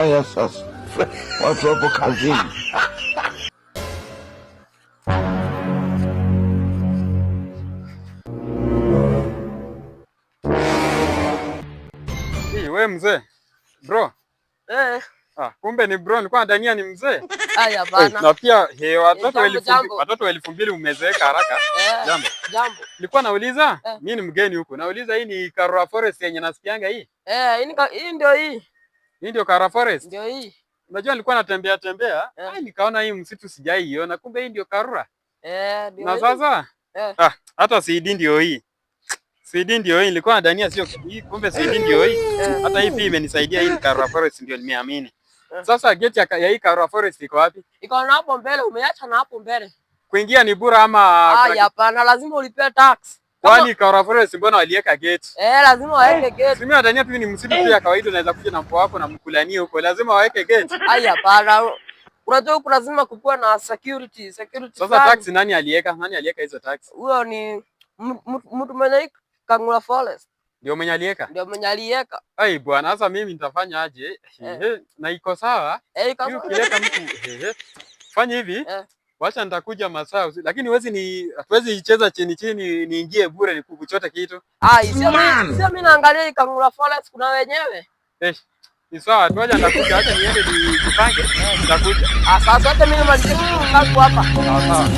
Haya sasa, watu wapo kazini. Hii we mzee. Bro. Eh. Ah, kumbe ni bro, nilikuwa nadhania ni mzee. Haya bana. Na pia he, watoto Jambo, elfu jambo. watoto 2000 umezeeka haraka. Eh, Jambo. jambo. Nilikuwa nauliza, Eh. mimi ni mgeni huku. Nauliza hii ni Karura Forest yenye nasikianga hii. Eh, hii ndio hii. Hii ndio Karura Forest. Ndio hii. Unajua nilikuwa natembea tembea, Eh. ai nikaona hii msitu sijaiona, kumbe hii ndio Karura. Eh, ndio Na hii. sasa Eh. ah, hata CD ndio hii. CD ndio hii, nilikuwa nadhania sio hii, kumbe CD ndio hii. Eh. Hata hii pia imenisaidia, hii ni Karura Forest ndio nimeamini. Eh. Sasa gate ya hii Karura Forest iko wapi? Iko na hapo mbele, umeacha na hapo mbele. Kuingia ni bure ama Haya hapana, lazima ulipie tax. Kama- kwani Karura Forest mbona waliweka gate? Eh, lazima waweke gate. Si mimi nadhania tu ni msitu tu ya kawaida, unaweza kuja na mpoa wako na mkulanie huko, lazima waweke gate. Haya hapana. Unajua huku lazima kukuwa na security, security. Sasa fulani. tax nani aliweka? Nani aliweka hizo tax? Huyo ni mtu mwenye hii Kangura Forest Ndio mwenye aliweka? ndio mwenye aliweka. Ai bwana, sasa mimi nitafanya aje? Eh. Ehe, na iko sawa. Eh, iko Hiyo ukileta mtu ehe, fanya hivi Eh. wacha nitakuja masaa lakini huwezi ni hatuwezi icheza chini chini niingie bure nikuchote kitu. Ah, sio mimi naangalia hii Kangura Forest kuna wenyewe. Eh, ni sawa tu, wacha nitakuja, acha niende nijipange, nitakuja. Ah, sasa hata mimi nimalizie kazi hapa. Sawa sawa.